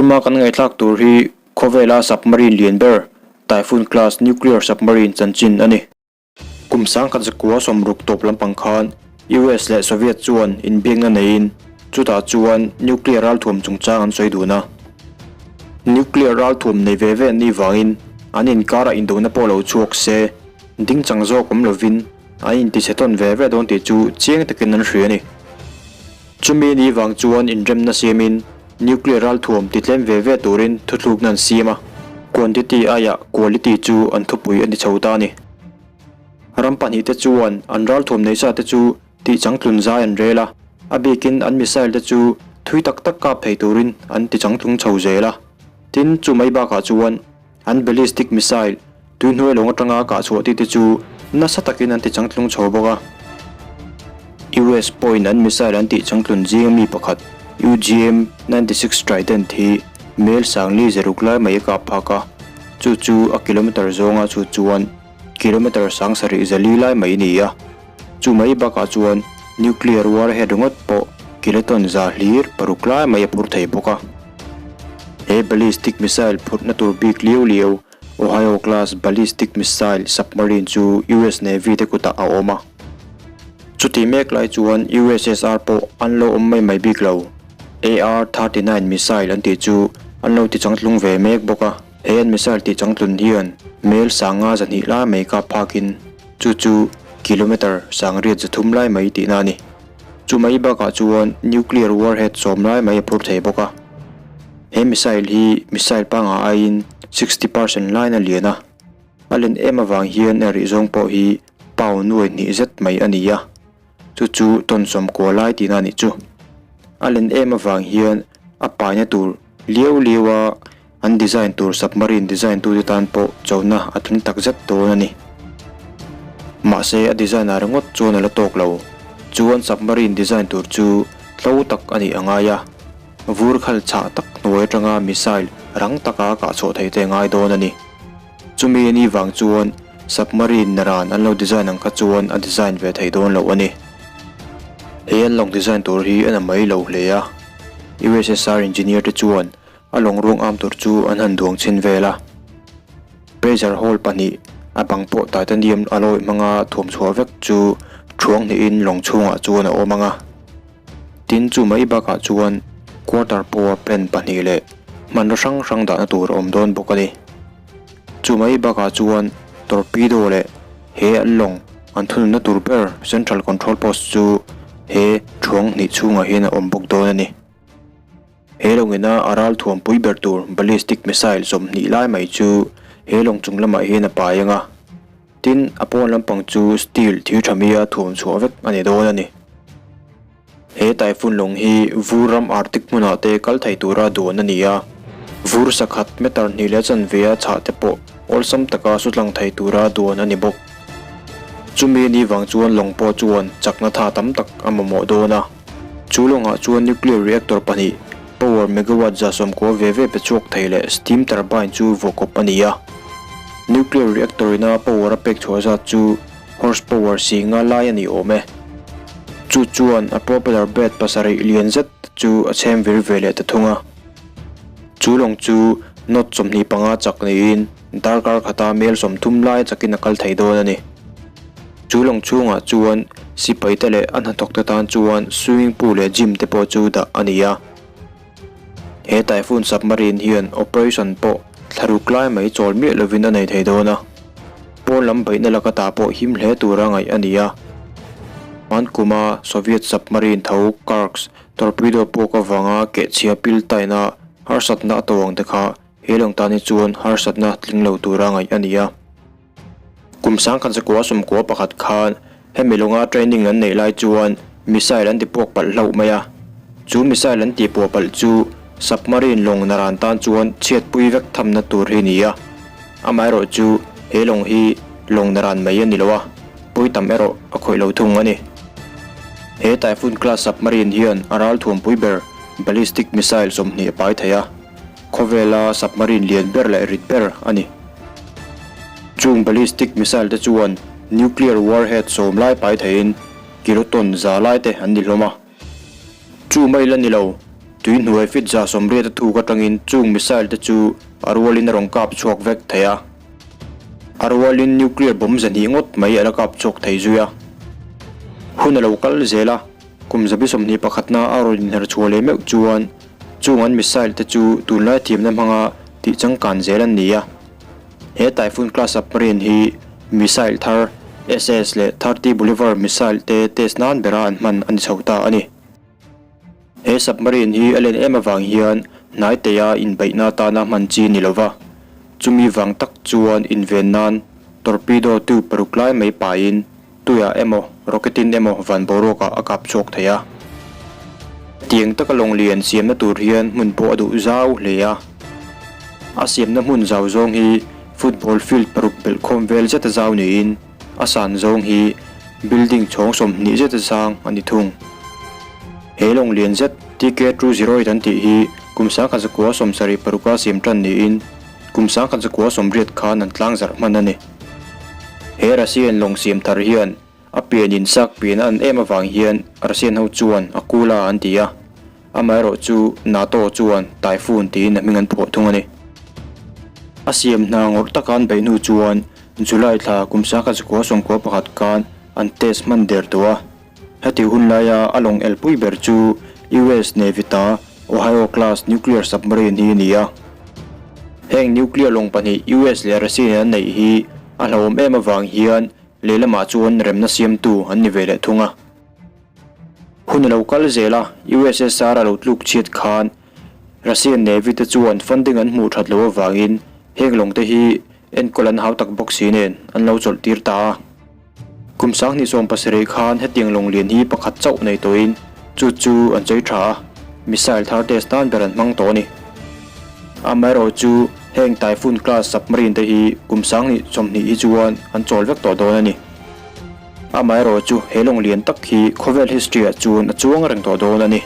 tuma kan ngaihthlak tur hi khawvela submarine lian ber Typhoon class nuclear submarine chanchin a ni. Kum sangkhat zakua sawmruk tawp lampang khan US leh Soviet chuan inbiakna neiin chutah chuan nuclear ralthuam chungchang an sawi dun a. Nuclear ralthuam nei ve ve an nih vangin an inkarah indona pawh lo chhuak se, dingchang zawk awm lovin an intichhe tawn ve ve dawn tih chu chiang takin an hria a ni. Chumi ni vang chuan inremna siamin nuclear ralthuam ti tlem ve ve turin thuthlukna an siam a, quantity aiah quality chu an thupui a ni chho ta a ni. Ram pahnihte chuan an ralthuam nei sa te chu tih changtlun zai an rel a, a bikin an missile te chu thui tak tak kap thei turin an ti changtlung chho zel a. Tin, chu mai bakah chuan An ballistic missile tuihnuai lawng atanga kah chhuah tih te chu nasa takin an ti changtlung chho bawk a. US pawhin an missile an tih changtlun zinga mi pakhat UGM 96 Trident hi mel sangli zeruk lai mai a kap phak a, chu chu a kilometer zawnga chhut chuan kilometer sang sarih zali lai mai a ni a. Chu mai bakah chuan nuclear warhead ringawt pawh kiloton za hlir paruk lai mai a phur thei bawk a. He ballistic missile phurhna tur bik liau liau Ohio class ballistic missile submarine chu US Navy te kutah a awm a. Chutih mek lai chuan USSR pawh an lo awm mai mai bik lo. AR 39 missile an tih chu an lo ti changtlung ve mek bawk a. He an missile tih changtlun hian mel sanga zahnih lai mai kap phakin Chu chu kilometre sangriat zathum lai mai tihna a ni. Chu mai bakah chuan nuclear warhead sawm lai mai a phur thei bawk a. He missile hi missile panga aiin 60 percent lain a lian a. A len em avang hian a rih zawng pawh hi pound nuai hnih zet mai a ni a. Chu chu tawn sawmkua lai tihna a nih chu. A len em avang hian a paina tur liau liau a An design tur submarine design tute tan pawh chona a tling tak zet dawn a ni. Mahse a design ah ringawt chuan a la tawk lo. Chuan submarine design tur chu tlo tak a nih a ngai a, vur khal chhah tak hnuai atanga missile rang taka kah chhuah theih te a ngai dawn a ni. Chumi a nih vang chuan submarine naran an lo design ang kha chuan a design ve thei dawn lo a ni. He an lawng design tur hi a na mai lo hle a, USSR engineer te chuan A lawng ruang am tur chu an han duang chhin vel a. Pressure hole pahnih a bang pawh titanium alloy hmanga thuam chhuah vek chu thuang hnihin lawng chhungah chuan a awm ang a. Tin chu mai bakah chuan quarter power plant pahnih leh hmanraw hrang hrang dahna tur a awm dawn bawk a ni. Chu mai bakah chuan torpedo leh he an lawng an thununna tur ber central control post chu he thuang hnih chhungah hian a awm bawk dawn a ni. He lawngina a ral thuampui ber tur ballistic missile 20 lai mai chu he lawng chung lamah hian a pai ang a, tin a pawn lampang chu steel thir tha mia thuam chhuah vek a ni dawn a ni. He typhoon lawng hi vur ram Arctic hmunah te kal thei tura duan a ni a, vur sakhat meter hnih leh chanve a chhah te pawh awlsam taka sutlang thei tura duan a ni bawk. Chumi ni vang chuan lawng pawh chuan chakna tha tam tak a mamawh dawn a. Chu lawngah chuan nuclear reactor pahnih, power megawatt 90 ve ve pe chhuak thei leh steam turbine chu vawkawp a ni a. Nuclear reactor ina power a pek chhuah zat chu horsepower si nga lai a ni awm e. Chu chuan a propeller blade pasarih lian zet chu a chhem vir ve leh ta thung a. Chu lawng chu knot 25 chak niin Darkar khata mel 30 lai chakin a kal thei dawn a ni. Chu lawng chhungah chuan sipai te leh a hnathawk te tan chuan swimming pool leh gym te pawh chu dah a ni a. He Typhoon submarine hian operation pawh thlaruk lai mai chawl miah lovin a nei thei dawn a. Pawn lam beihna laka tah pawh him hle tura ngaih a ni a. Hman kuma Soviet submarine tho Kursk torpedo puak avanga kehchhia pil taina harsatna a tawng te kha He lawng tan hi chuan harsatna tling lo tura ngaih a ni a. Kum 1991 khan hemi lawnga training an neih lai chuan missile an ti puak palh hlauh mai a. Chu missile an tih puah palh chu submarine lawng naran tan chuan chhiatpui vek thamna tur hi a ni a. Amaherawh chu he lawng hi lawng naran mai a ni lo a, pawi tam erawh a khawih lo thung a ni. He Typhoon class submarine hian a ralthuampui ber ballistic missile 20 a pai thei a. Khawvela submarine lian ber leh rit ber a ni. Chung ballistic missile te chuan nuclear warhead 10 lai pai theiin kiloton 100 lai te an ni hlawm a. Chu mai la ni lo. Tui hnuai fit 180 a thuk atangin chung missile te chu a rualin a rawn kap chhuak vek thei a. A rualin nuclear bomb 200 ngawt mai a la kap chhuak thei zui a. Hun a lo kal zel a, kum 21 na a rawn inher chhuah leh meuh chuan chung an missile te chu tunlai thiamna hmanga tih changkan zel an ni a. He Typhoon class submarine hi missile thar SS leh 30 Bolivar missile te test nan bera an hman a ni chho ta a ni. He submarine hi a len em avang hian hnai teia inbeihna atana hman chi ni lova, chumi vang tak chuan inven nan torpedo tube paruk lai mai paiin tuiah emaw rocket in emaw van boruakah a kap chhuak thei a. Tiang taka lawng lian siamna tur hian hmun pawh a duh zau hle a. A siamna hmun zau zawng hi football field paruk belhkhawm vel zeta zau niin, A san zawng hi building chhawng 20 zet a sang a ni thung. He lawng lian zet TK 208 an tih hi kum 1976 a siam tan niin kum 1980 khan an tlang zarh hman a ni. He Russian lawng siam thar hian a pian in sak pian a an em avang hian Russian ho chuan a kula an ti a. Amaherawh chu NATO chuan Typhoon tiin a hming an phuah thung a ni. A siam hna ngawrh taka an beih hnu chuan July thla kum 1991 khan an test hman der tawh a. Heti hun laia a lawng elpui ber chu US Navy ta Ohio class nuclear submarine hi a ni a. Heng nuclear lawng pahnih US leh Russia in an neih hi a hlauhawm em avang hian lehlamah chuan remna siamtu an ni ve leh thung a. Hun a lo kal zel a, USSR a lo tluk chhiat khan Russian Navy te chuan funding an hmuh that loh avangin heng lawng te hi enkawl an hau tak bawk si nen an lo chawlh tir ta a. Kum 2017 khan hetiang lawng lian hi pakhat chauh nei tawhin chu chu an chei tha a, missile thar test nan ber an hmang tawh a ni. Amaherawhchu heng Typhoon class submarine te hi kum 2020 hi chuan an chawl vek tawh dawn a ni. Amaherawhchu he lawng lian tak hi khawvel history ah chuan a chuang reng tawh dawn a ni.